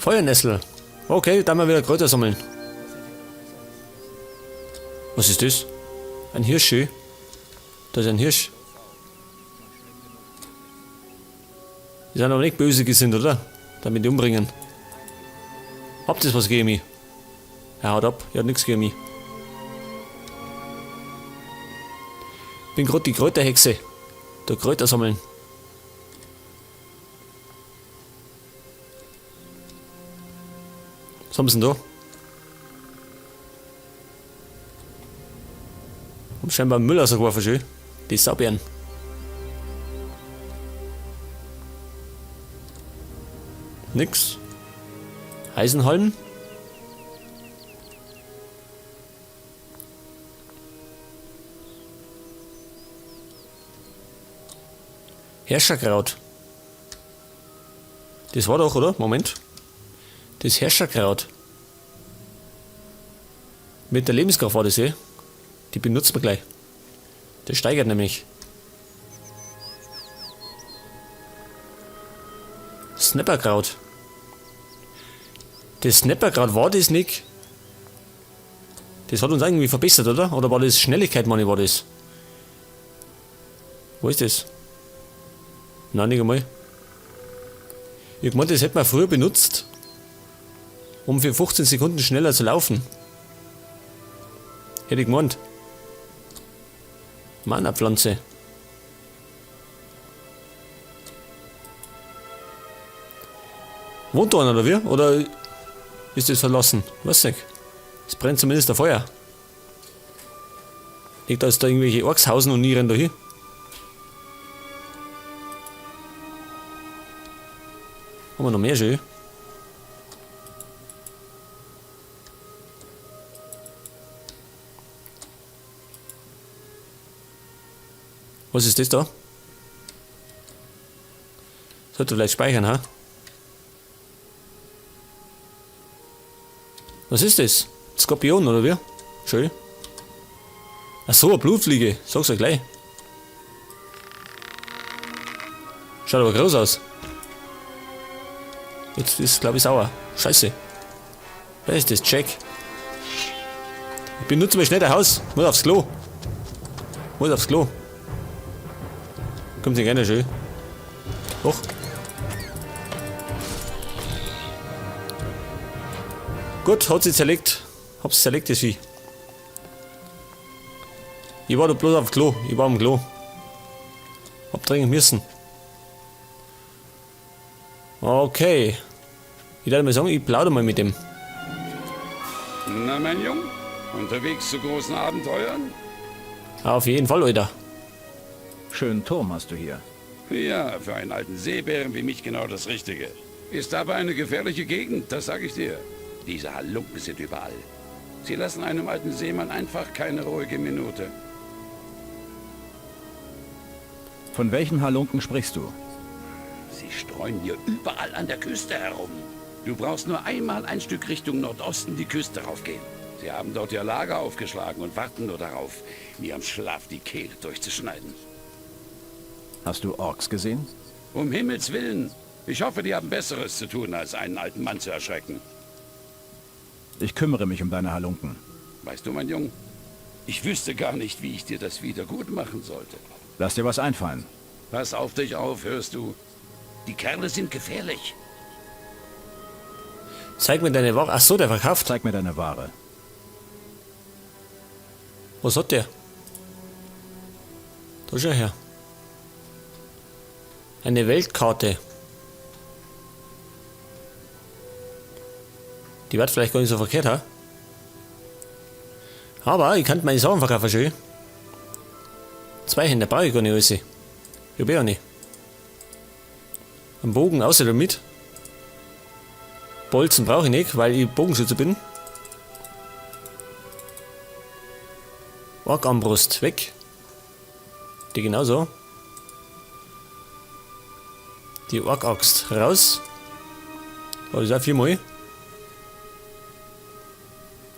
Feuernessel. Okay, dann mal wieder Kräuter sammeln. Was ist das? Ein Hirschi? Da ist ein Hirsch. Die sind aber nicht böse gesinnt, oder? Damit die umbringen. Habt ihr was gegen mich? Er haut ab, er hat nichts gegen mich. Bin grad die Kräuterhexe. Da Kräuter sammeln. Was haben sie denn da? Haben scheinbar Müll rausgeworfen, schön. Die Saubären. Nix. Eisenhalm. Herrscherkraut. Das war doch, oder? Moment. Das Herrscherkraut. Mit der Lebenskraft war das, eh? Die benutzt man gleich. Das steigert nämlich. Snapperkraut. Das Snapperkraut war das nicht? Das hat uns irgendwie verbessert, oder? Oder war das Schnelligkeit, meine ich, war das? Wo ist das? Nein, nicht einmal. Ich meine, das hätte man früher benutzt, um für 15 Sekunden schneller zu laufen. Hätte ich gemeint. Mana-Pflanze. Wohnt da einer oder wie? Oder ist das verlassen? Weiß nicht. Es brennt zumindest ein Feuer. Nicht, dass da irgendwelche Orks hausen und nie rennen da hin. Haben wir noch mehr schön? Was ist das da? Sollte vielleicht speichern, ha? Was ist das? Skorpion oder wie? Schön. Ach so, eine Blutfliege. Sag's ja gleich. Schaut aber groß aus. Jetzt ist, glaub ich, sauer. Scheiße. Wer ist das? Jack. Ich benutze mal schnell das Haus. Muss aufs Klo. Muss aufs Klo. Kommt nicht gerne schön. Doch. Gut, hat sie zerlegt. Hab's zerlegt, das Vieh. Ich war da bloß auf Klo. Ich war am Klo. Hab dringend müssen. Okay. Ich werde mal sagen, ich plaudere mal mit dem. Na, mein Jung, unterwegs zu großen Abenteuern? Auf jeden Fall, Alter. Schönen Turm hast du hier. Ja, für einen alten Seebären wie mich genau das Richtige. Ist aber eine gefährliche Gegend, das sag ich dir. Diese Halunken sind überall. Sie lassen einem alten Seemann einfach keine ruhige Minute. Von welchen Halunken sprichst du? Sie streuen hier überall an der Küste herum. Du brauchst nur einmal ein Stück Richtung Nordosten die Küste raufgehen. Sie haben dort ihr Lager aufgeschlagen und warten nur darauf, mir am Schlaf die Kehle durchzuschneiden. Hast du Orks gesehen? Um Himmels Willen. Ich hoffe, die haben Besseres zu tun, als einen alten Mann zu erschrecken. Ich kümmere mich um deine Halunken. Weißt du, mein Junge, ich wüsste gar nicht, wie ich dir das wieder gut machen sollte. Lass dir was einfallen. Pass auf dich auf, hörst du? Die Kerle sind gefährlich. Zeig mir deine Ware. Ach so, der verkauft. Zeig mir deine Ware. Was hat der? Da schau her. Eine Weltkarte. Die wird vielleicht gar nicht so verkehrt, ha? Aber ich kann meine Sachen verkaufen, schön. Zwei Hände brauche ich gar nicht alles. Ich hab eh auch nicht. Ein Bogen außer damit. Bolzen brauche ich nicht, weil ich Bogenschütze bin. Ork-Armbrust, weg. Die genauso. Die Ork-Axt raus. Oh, das ist auch viermal.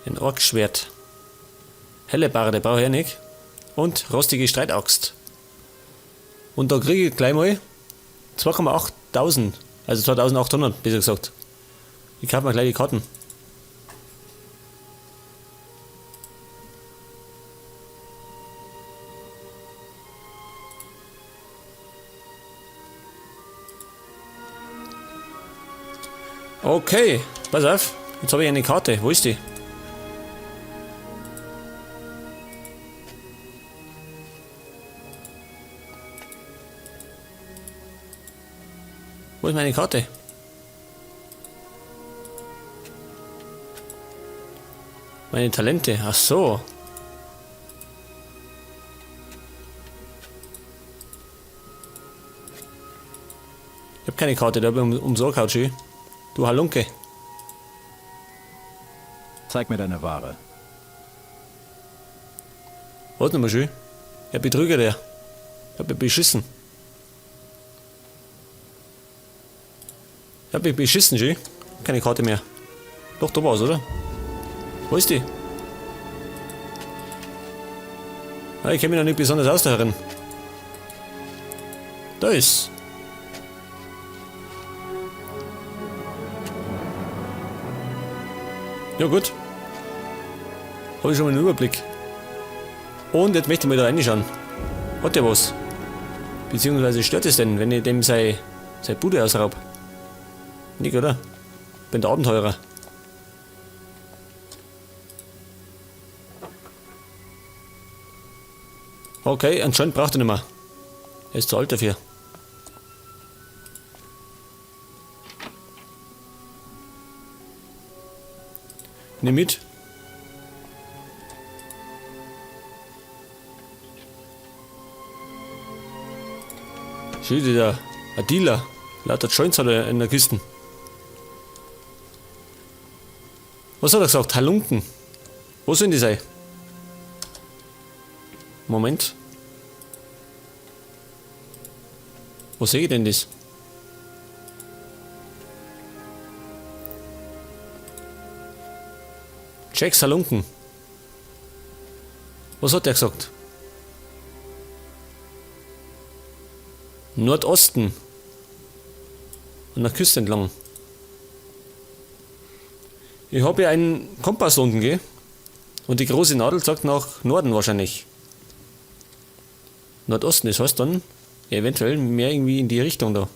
Ein Ork-Schwert. Hellebarde brauche ich auch nicht. Und rostige Streitaxt. Und da kriege ich gleich mal 2,8 tausend. Also 2800, besser gesagt. Ich kaufe mir gleich die Karten. Okay, pass auf. Jetzt habe ich eine Karte. Wo ist die? Wo ist meine Karte? Meine Talente. Ach so. Ich habe keine Karte, da hab ich um so gehauen, Du Halunke. Zeig mir deine Ware. Warte mal schön. Der Betrüger, der. Ich hab mich beschissen. Ich hab mich beschissen, schön. Keine Karte mehr. Doch, da war's, oder? Wo ist die? Ah, ich kenn mich noch nicht besonders aus da herin. Da ist. Ja gut. Hab ich schon mal einen Überblick. Und jetzt möchte ich mal da reinschauen. Hat der was? Beziehungsweise stört es denn, wenn ich dem sei Bude ausraub? Nicht, oder? Bin der Abenteurer. Okay, anscheinend braucht er nicht mehr. Er ist zu alt dafür. Nimm mit. Schön, der ein Dealer. Lauter Joints hat er in der Kiste. Was hat er gesagt? Halunken. Wo sollen die sein? Moment. Wo sehe ich denn das? Jacks Halunken. Was hat der gesagt? Nordosten. An der Küste entlang. Ich hab ja einen Kompass unten, gell? Und die große Nadel sagt nach Norden wahrscheinlich. Nordosten, das heißt dann eventuell mehr irgendwie in die Richtung da.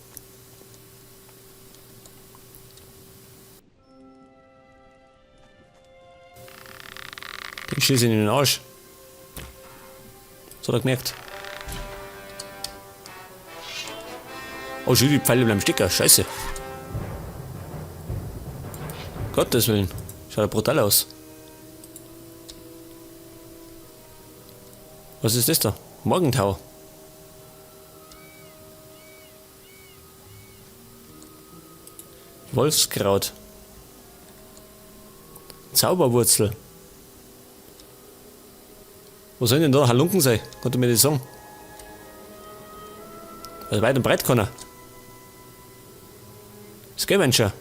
Den schieße ich in den Arsch. Das hat er gemerkt. Oh, schön, die Pfeile bleiben stecken. Scheiße. Gottes Willen. Schaut ja brutal aus. Was ist das da? Morgentau. Wolfskraut. Zauberwurzel. Wo sollen denn da Halunken sein? Könnt ihr mir das sagen? Also weit und breit keiner. Scavenger.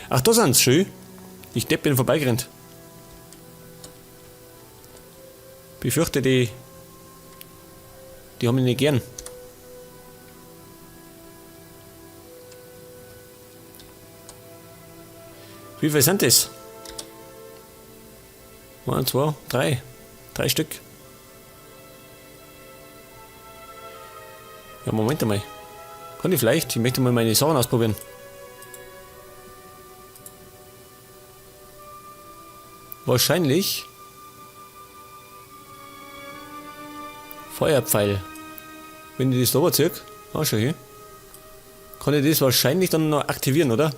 Ach, da sind's, schön. Ich Depp bin vorbeigerannt. Befürchte, die haben mich nicht gern. Wie viel sind das? 1, 2, 3. 3 Stück. Ja, Moment einmal. Kann ich vielleicht? Ich möchte mal meine Sachen ausprobieren. Wahrscheinlich. Feuerpfeil. Wenn ich das da überziehe, ah, schau hier. Kann ich das wahrscheinlich dann noch aktivieren, oder?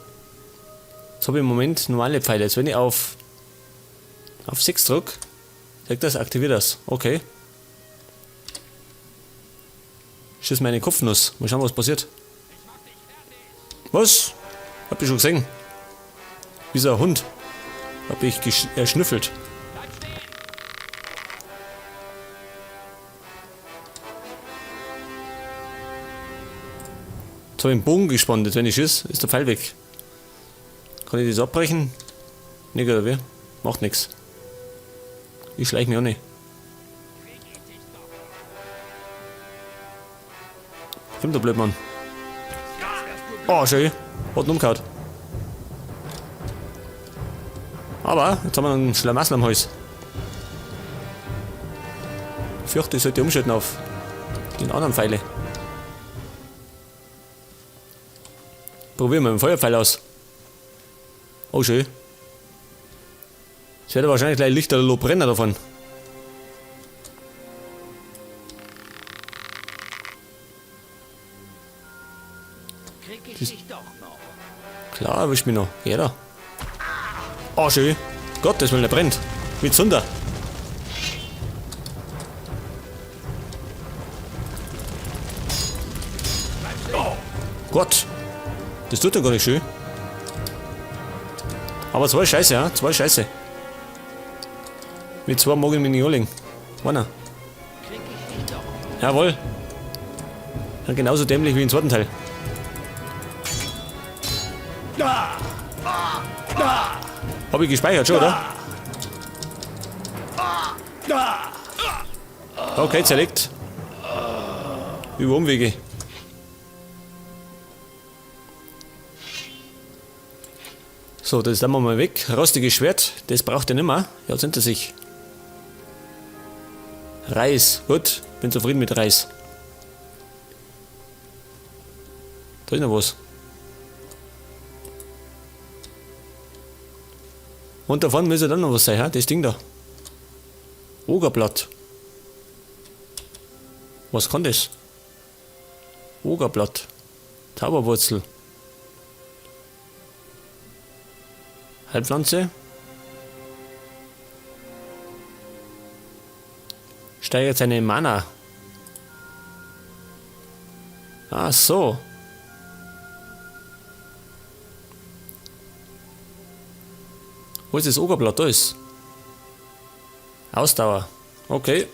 Jetzt habe ich im Moment normale Pfeile. Jetzt wenn ich auf 6 drück, sagt das, aktiviert das. Okay. Schieß meine Kopfnuss. Mal schauen, was passiert. Was? Hab ich schon gesehen. Wie so ein Hund. Hab ich erschnüffelt. Jetzt hab ich den Bogen gespannt. Jetzt wenn ich schieß, ist der Pfeil weg. Kann ich das abbrechen? Nicht, oder wie? Macht nix. Ich schleich mich auch nicht. Kommt der Blödmann. Oh, schön. Hat ihn umgehauen. Aber jetzt haben wir einen Schlamassel am Hals. Ich fürchte, ich sollte umschalten auf den anderen Pfeile. Probieren wir mit dem Feuerpfeil aus. Oh, schön. Es wird wahrscheinlich gleich Lichterloh brennen davon. Krieg ich dich doch noch. Klar, erwischt mich noch. Jeder. Oh, schön. Gott, das will der brennt. Wie Zunder. Oh Gott. Das tut ja gar nicht schön. Aber zwei Scheiße, ja? Zwei Scheiße. Mit zwei mag ich mich nicht anlegen. Einer. Krieg ich dich doch. Jawohl. Dann genauso dämlich wie im zweiten Teil. Hab ich gespeichert schon, oder? Okay, zerlegt. Über Umwege. So, das lassen wir mal weg. Rostiges Schwert, das braucht er nicht mehr. Ja, sind er sich. Reis, gut, bin zufrieden mit Reis. Da ist noch was. Und davon müsste dann noch was sein, ha? Das Ding da. Ogerblatt. Was kann das? Ogerblatt. Tauberwurzel. Heilpflanze. Steigert seine Mana. Ach so. Wo ist das Ogerblatt? Da ist. Ausdauer. Okay.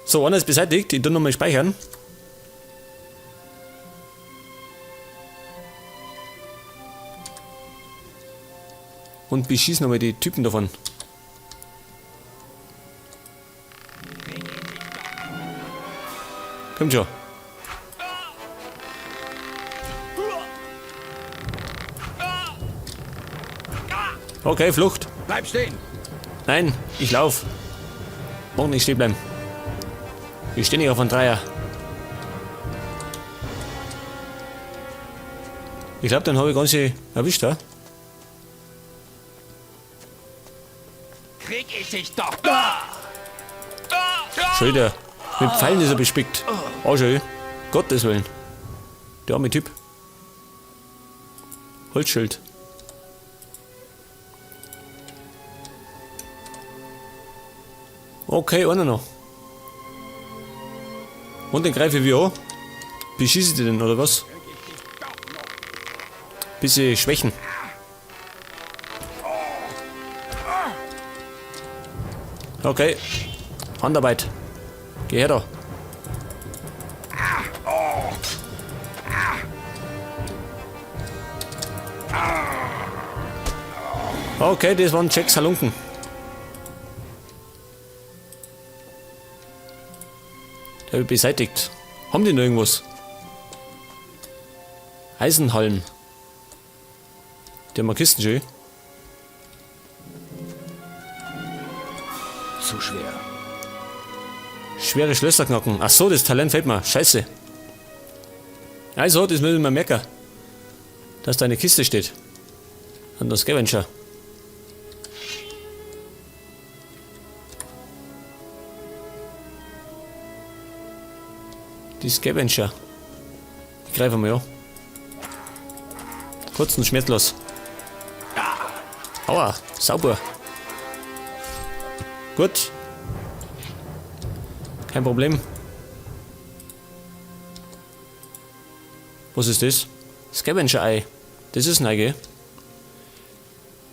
So, einer ist beseitigt. Ich tu nochmal speichern. Und beschieß nochmal die Typen davon. Kommt schon. Okay, Flucht. Bleib stehen! Nein, ich lauf. Morgen nicht stehen bleiben. Ich stehe nicht auf einen Dreier. Ich glaube, den habe ich ganz schön erwischt, ja? Krieg ich dich doch! Schön, der. Mit Pfeilen ist er bespickt. Oh, schön. Gottes Willen. Der arme Typ. Holzschild. Okay, einer noch. Und den greife ich wie an. Beschieße ich den, oder was? Bisschen schwächen. Okay. Handarbeit. Geh her da. Okay, das waren Jacks Halunken. Der wird beseitigt. Haben die noch irgendwas? Eisenhalm. Die haben wir Kisten schön. Zu schwer. Schwere Schlösser knacken. Ach so, das Talent fällt mir. Scheiße. Also, das müssen wir merken. Dass da eine Kiste steht. An der Scavenger. Die Scavenger. Ich greife mal an. Kurz und schmerzlos. Aua, sauber. Gut. Kein Problem. Was ist das? Scavenger-Ei. Das ist neu, gell?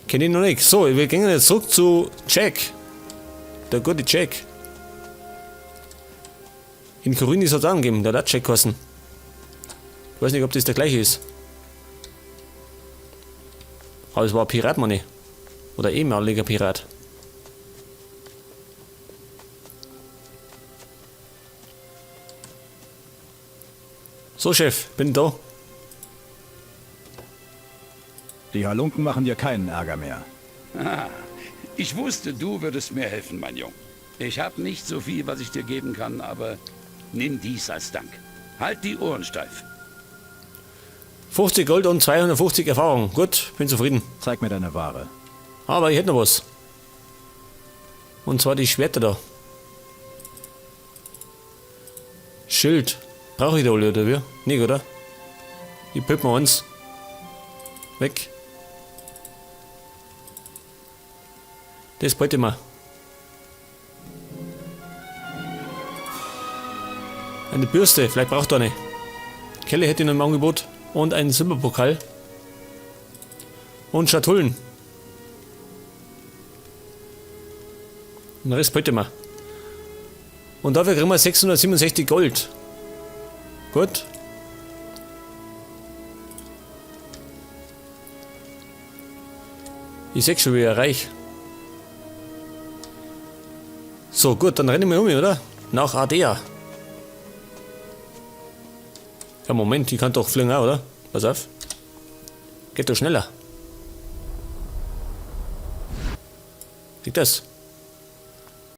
Kenn ich noch nicht. So, wir gehen jetzt zurück zu Jack. Der gute Jack. In Khorinis hat's auch einen gegeben, der hat auch Jack geheißen. Ich weiß nicht, ob das der gleiche ist. Aber es war ein Pirat, meine ich. Oder ehemaliger Pirat. So, Chef, bin da. Die Halunken machen dir keinen Ärger mehr. Ah, ich wusste, du würdest mir helfen, mein Junge. Ich habe nicht so viel, was ich dir geben kann, aber nimm dies als Dank. Halt die Ohren steif. 50 Gold und 250 Erfahrung. Gut, bin zufrieden. Zeig mir deine Ware. Aber ich hätte noch was. Und zwar die Schwerter da. Schild. Brauche ich da alle, oder wie? Nicht, oder? Ich pipp mir eins. Weg. Das behalte ich mir. Eine Bürste, vielleicht braucht er eine. Kelle hätte ich noch im Angebot. Und einen Silberpokal. Und Schatullen. Den Rest behalte ich mir. Und dafür kriegen wir 667 Gold. Gut. Ich seh schon wieder reich. So, gut, dann rennen wir um, oder? Nach Ardea. Ja, Moment, die kann doch fliegen auch, oder? Pass auf. Geht doch schneller. Geht das?